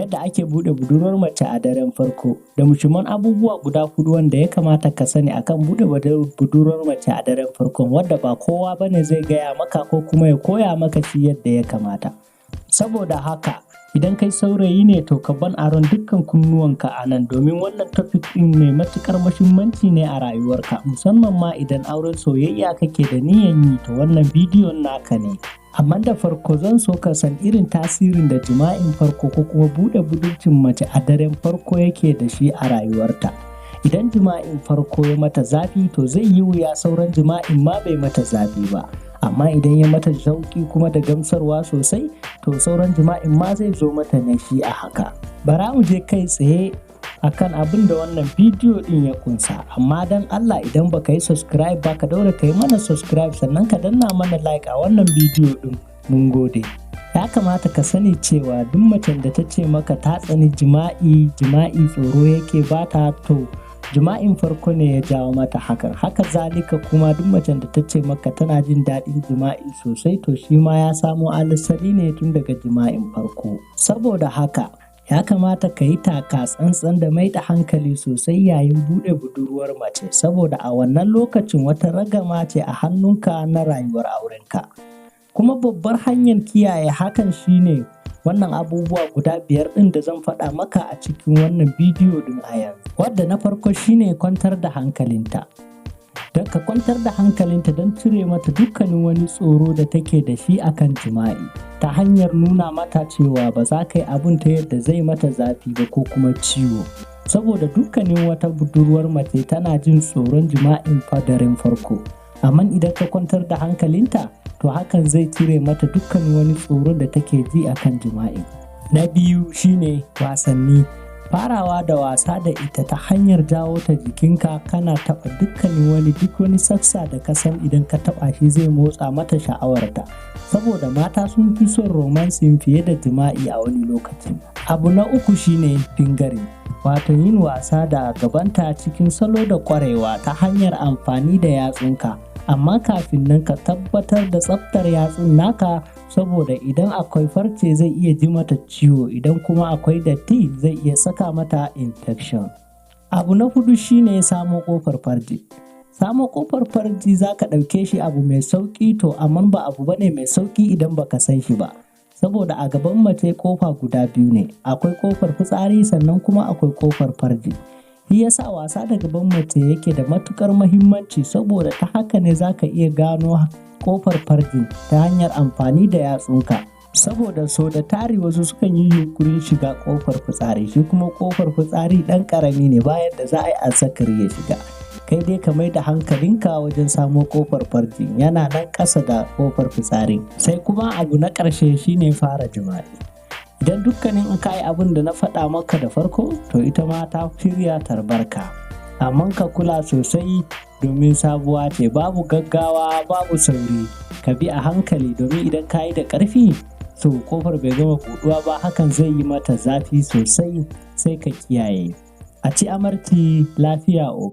Yadda ake buɗe budurwar mace a daren farko da muhimman abubuwa guda huɗu wanda ya kamata ka sani akan buɗe budurwar mace a daren farkon, wadda ba kowa bane zai gaya maka ko kuma ya koya maka shi yadda ya kamata. Saboda haka, idan kai saurayi ne, to ka ban aron dukkan kunnuwanka a nan, domin wannan topic ɗin mai matuƙar muhimmanci ne a rayuwarka, musamman ma idan auren soyayya kake da niyyan yi, to wannan bidiyon naka ne. Amma da farko, zan so ka san irin tasirin da jima'in farko ko kuma buɗe budurcin mace a daren farko yake da shi a rayuwarta. Idan jima'in farko ya mata zafi, to zai yi wuya sauran jima'in ma bai mata zafi ba. Amma idan ya mata sauƙi kuma da gamsarwa sosai, to sauran jima'in ma zai zo mata ne shi a haka. Bara mu je kai tsaye akan abin da wannan bidiyo ɗin ya kunsa. Amma don Allah, idan baka yi subscribe ba, ka daure ka yi mana subscribe, sannan ka danna mana like a wannan bidiyo ɗin. Mun gode. Ya kamata ka sani cewa duk macen da ta ce maka ta tsani jima'i, jima'i tsoro yake bata, to jima'in farko ne ya jawo mata hakan. Haka zalika kuma, duk macen da ta ce maka tana jin daɗin jima'i sosai, to shi ma ya samo asali ne tun daga jima'in farko. Saboda haka, ya kamata ka yi taka tsantsan da mai da hankali sosai yayin buɗe budurwar mace, saboda a wannan lokacin wata ragama ce a hannunka na rayuwar aurenka. Kuma babbar hanyar kiyaye hakan shine wannan abubuwa guda biyar ɗin da zan faɗa maka a cikin wannan bidiyo ɗin a yanzu. Wadda na farko shine kwantar da hankalinta. Don ka kwantar da hankalinta don cire mata dukkanin wani tsoro da take da shi akan jima'i, ta hanyar nuna mata cewa ba za ka yi abun ta yadda zai mata zafi ba ko kuma ciwo. Saboda dukkanin wata budurwar mace tana jin tsoron jima'in daren farko. Amma idan ka kwantar da hankalinta, to hakan zai cire mata dukkan wani tsoro da take ji akan jima'i. Na biyu shine wasanni. Farawa da wasa da ita ta hanyar jawo ta jikinka, kana taɓa dukkanin wani duk wani sassa da ka san idan ka taɓa shi zai motsa mata sha'awarta. Saboda mata sun fi son romancing fiye da jima'i a wani lokacin. Abu na uku shine fingering. Wato yin wasa da gabanta cikin salo da ƙwarewa ta hanyar amfani da yatsunka. Amma kafin nan, ka tabbatar da tsaftar yatsun naka, saboda idan akwai farce zai iya ji mata ciwo, idan kuma akwai datti zai iya saka mata infection. Abu na hudu shine samo ƙofar farji. Samo ƙofar farji za ka ɗauke shi abu mai sauƙi, to amma ba abu bane mai sauƙi idan baka san shi ba. Saboda a gaban mace ƙofa guda biyu ne, akwai ƙofar fitsari, sannan kuma akwai ƙofar farji. Shi yasa wasa da gaban mace yake da matuƙar muhimmanci, saboda ta haka ne za ka iya gano ƙofar farji ta hanyar amfani da yatsunka. Saboda sau da tari wasu sukan yi yunƙurin shiga ƙofar fitsari, shi kuma ƙofar fitsari ɗan ƙarami ne, bayan da za a yi azzakari ya shiga. Kai dai ka mai da hankalinka wajen samo ƙofar farji, yana nan ƙasa da ƙofar fitsari. Sai kuma abu na ƙarshe shine fara jima'i. Idan dukkanin in ka yi abun da na faɗa maka da farko, to ita ma ta shirya tarbarka. Amma ka kula sosai, domin sabuwa ce, babu gaggawa, babu sauri. Ka bi a hankali, domin idan ka yi da ƙarfi, to ƙofar bai gama buɗuwa ba, hakan zai yi mata zafi sosai, sai ka kiyaye. A ci amarci lafiya o.